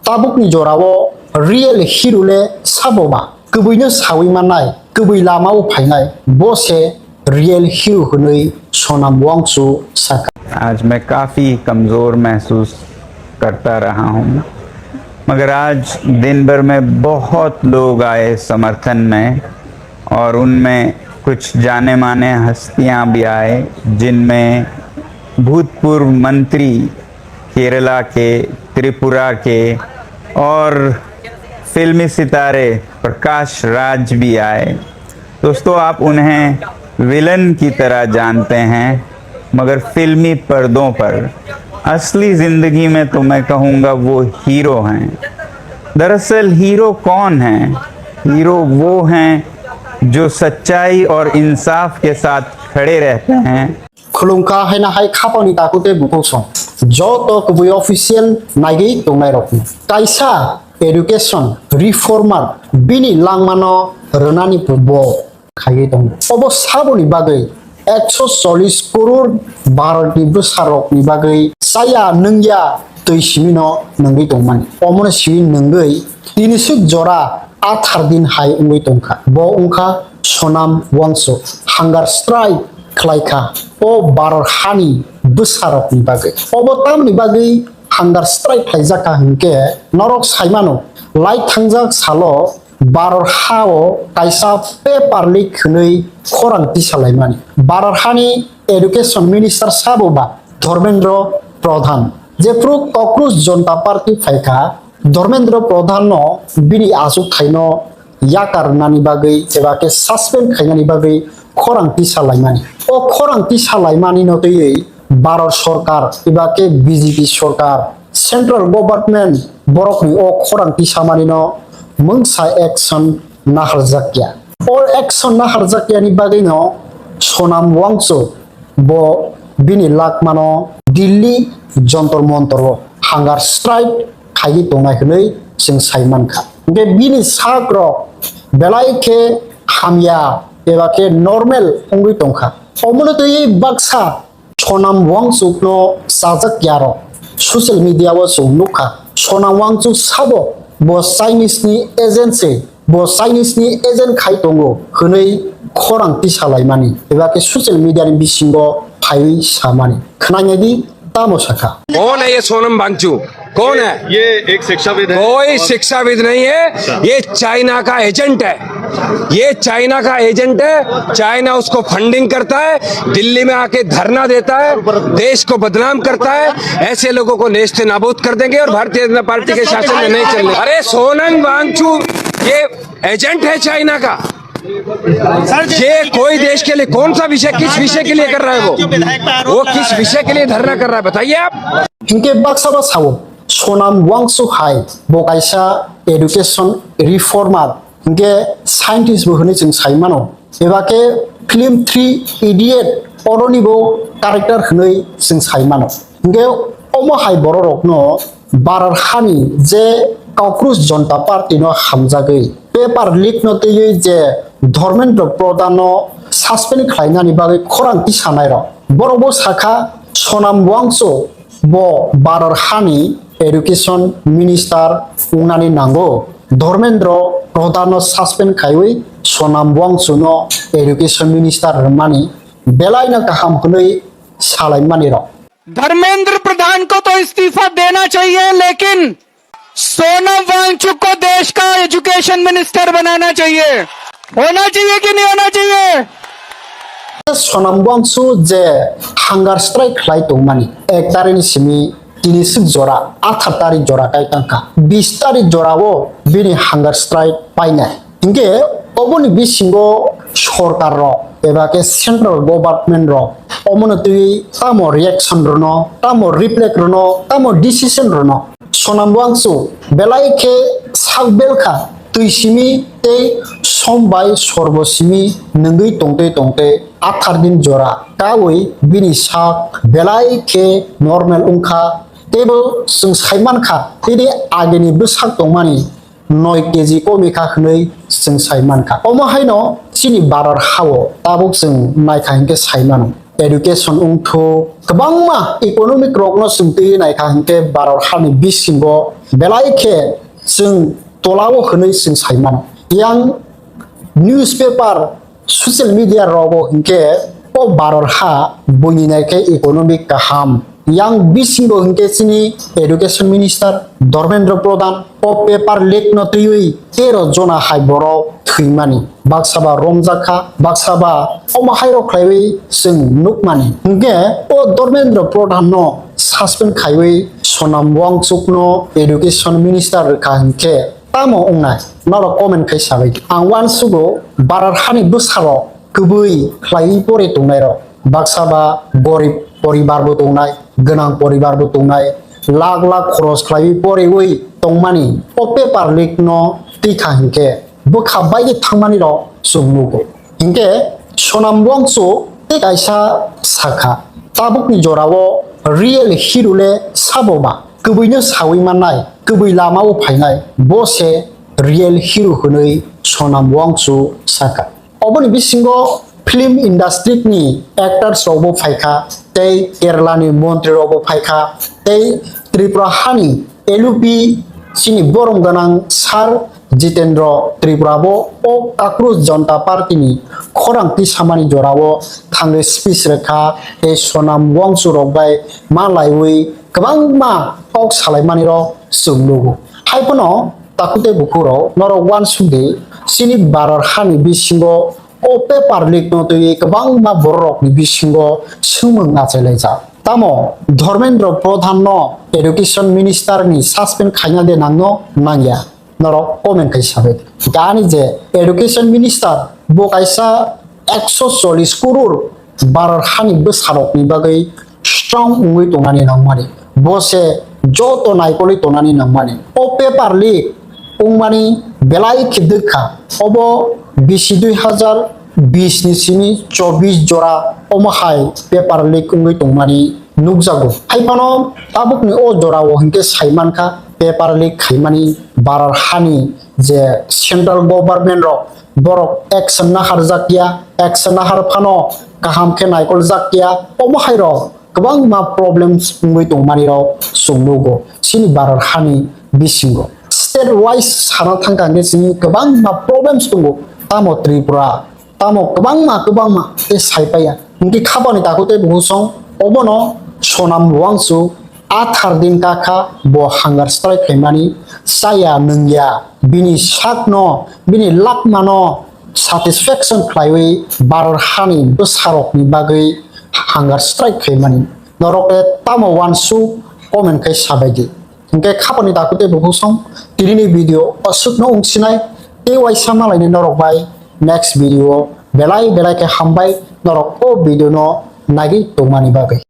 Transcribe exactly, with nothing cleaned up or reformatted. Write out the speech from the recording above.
Tabukni jorao real hero le sabo ba? Kwbwino sawi mannai, kwbwi lamao phainai, bo se real hero hwnwi Sonam Wangchuk sakha. आज मैं काफ़ी कमज़ोर महसूस करता रहा हूँ, मगर आज दिन भर में बहुत लोग आए समर्थन में, और उनमें कुछ जाने माने हस्तियां भी आए, जिनमें भूतपूर्व मंत्री केरला के, त्रिपुरा के और फिल्मी सितारे प्रकाश राज भी आए। दोस्तों, आप उन्हें विलन की तरह जानते हैं, मगर फिल्मी पर्दों पर, असली जिंदगी में तो मैं कहूँगा, वो हीरो हैं। दरअसल हीरो कौन हैं? हीरो वो हैं जो सच्चाई और इंसाफ के साथ खड़े रहते हैं। Khulumkha haina hai khapangni takhuk tei bukhuk song. Joto kubui official naigwi tongnai rokni. Kaisa education reformer bini langmano rwnani bo khaiwi tongo. Obo saboni bagwi ekso chollish crore Bharatni bwsarokni bagwi chaya nungya twi simino nungwi tongmani. Omono simi nungwi tinisuk jora athar din hai wngwi tongkha. Bo wngkha Sonam Wangchuk hunger strike khlaikha o Bharat hani bwsarokni bagwi. Obo tamni bagwi hunger strike khlaijakha hinkhe norok saimano lai thangjak salo Bharat hao kaisa paper leak hwnwi khorang tisalaimani. Bharat hani education minister sabo ba Dharmendra Pradhan. Jephru Cockroach Jonta Party phaikha, Dharmendra Pradhan no bini achuk thaino yakar nani bagwi eba khe suspend khainani bagwi khorang tisalaimani. O khorang tisalaimani no twiwi Bharat sorkar eba khe B J P sorkar, central government borokni o khorang tisamani no mungsa action naharjakya. O action naharjakyani bagwi no Sonam Wangchuk bo bini lakmano Delhi Jontor Montor o hunger strike khaiwi tongnai hwnwi chwng sai mankha. Hinkhe bini sak rok belai khe hamya eba khe normal wngwi tongkha. Omono twiwi baksa Sonam Wangchuk no chajak ya rok social media o chwng nukha. Sonam Wangchuk sabo bo Chinese ni agent se, bo Chinese ni agent khai tongo hwnwi khorang tisalaimani eba khe social media ni bisingo phaiwi samani. Khnaina di tamo sakha. कौन है ये सोनम वांगचुक? कौन है? ये एक शिक्षाविद है। कोई शिक्षाविद नहीं है, ये चाइना का एजेंट है। ये चाइना का एजेंट है। चाइना उसको फंडिंग करता है, दिल्ली में आके धरना देता है, देश को बदनाम करता है। ऐसे लोगों को नेस्त नाबूद कर देंगे और भारतीय जनता पार्टी के शासन में नहीं चलने। अरे सोनम वांगचुक ये एजेंट है चाइना का। ये कोई देश के लिए कौन सा विषय, किस विषय के लिए कर रहा है वो? वो किस विषय के लिए धरना कर रहा है, बताइए आप। Hinkhe baksa ba sao, Sonam Wangchuk hai bo kaisa education reformer, hinkhe scientist bo hwnwi chwng sai mano. Eba khe film Three Idiot oroni bo character hwnwi chwng sai mano. Hinkhe omo hai bororokno Bharat hani je Cockroach Jonta Party no hamjagwi paper leak no twiwi je Dharmendra Pradhan no suspend khlainani bagwi khorang tisanai rok, borok bo sakha Sonam Wangchuk bo Bharat hani education minister wngnani nango. Dharmendra Pradhan no suspend khaiwi Sonam Wangchuk no education minister rwmani belai no kaham hwnwi salaimani rok. Dharmendra प्रधान को तो इस्तीफा देना चाहिए, लेकिन सोनम वांगचुक को देश का education minister बनाना चाहिए। होना चाहिए कि नहीं होना चाहिए? Sonam Wangchuk je hunger strike khlai tongmani ek tarikni simi tini suk jora, athar tarik jora kai tangkha, bis tarik jora o bini hunger strike painai. Hinkhe oboni bisingo sorkar rok eba khe central government rok omono twiwi tamo reaction rwno, tamo reflect rwno, tamo decision rwno. Sonam Wangchuk belai khe sak belkha twi simi tei som bai sorbo simi nungwi tongtwi tongtwi athar din jora kawi bini sak belai khe normal wngkha. Teibo chwng sai mankha tini agini bwsak tongmani noi K G komikha hwnwi chwng sai mankha. Omo haino chini Bharat hao tabuk chwng naikha hinkhe sai mano. education wngthu, kwbangma economic rokno chwng twi naikha hinkhe Bharat hani bisingo belai khe chwng tolao hwnwi chwng saimano. Yang newspaper, social media rogo hinkhe o Bharat ha buini naikhe economic kaham. Yang bisingo hinkhe chini education minister Dharmendra Pradhan o paper leak no twiwi tero jona hai borok thwimani. Baksa ba romjak kha, baksa ba omo hairok khlaiwi chwng nukmani. Hinkhe o Dharmendra Pradhan no suspend khaiwi Sonam Wangchuk no education minister rwkha hinkhe tamo wngnai? Norok comment khai sabai. Ang uansugo Bharat hani bwsarok kwbwi khlaiwi pori tongnairok. Baksa ba gorib poribar bo tongnai, gwnang poribar bo tongnai, lakh lakh khoros khlaiwi poriwi tongmani o paper leak no tikha hinkhe bwkha baidi thangmani rok chwng nugo. Hinkhe Sonam Wangchuk tei kaisa sakha, tabukni jorao real hero le sabo ba? Kwbwino sawi mannai, kwbwi lamao phainai, bo se real hero hwnwi Sonam Wangchuk sakha. Oboni bisingo film industry ni actors rok bo phaikha, tei Kerala ni montri rok bo phaikha, tei Tripura hani L U P chini borom gwnang sir Jitendra Tripura bo o Kakrus Janata Party ni khorang tisamani jorao thangwi speech rwkha, tei Sonam Wangchuk rok bai ma laiwi kwbangma kok salaimani rok chwng nugo. Hai phano takhuk tei bukhuk rok, norok uansuk di, chini Bharat hani bisingo o paper leak no twiwi kwbangma borok rokni bisingo swngmung achailaijak. Tamo Dharmendra Pradhan no education minister ni suspend khaina de nangno nangya? Norok comment khai sabai. Gani je education minister bo kaisa ekso chollish crore Bharat hani bwsarokni bagwi strong wngwi tongnani nangmani. Bo se joto naikolwi tongnani nangmani. O paper leak wngmani belai khe dwkha. Obo bisi dui hazar bis ni simi chobbish jora omo hai paper leak wngwi tongmani nukjago. Hai phano tabukni o jorao hinkhe sai mankha paper leak khaimani Bharat hani je central government rok borok action naharjak ya, action nahar phano kaham khe naikoljak ya, omo hai rok kwbangma problems wngwi tongmani rok chwng nugo chini Bharat hani bisingo. State wise sana thangkha hwnkhe chini kwbangma problems tongo, tamo Tripura, tamo kwbangma kwbangma tei sai paiya. Hinkhe khapani takhuk tei bukhuk song obono Sonam Wangchuk athar din kakha bo hunger strike khaimani, chaya nungya, bini sakno, bini lakmano satisfaction khlaiwi Bharat hani bwsarokni bagwi hunger strike khaimani. Norok le tamo uansuk comment khai sabai di. Hinkhe khapani takhuk tei bukhuk song tinini video aswkno wngsinai, tei waisa malaini norok bai next video belai belai khe hambai norok o video no nagwi tongmani bagwi.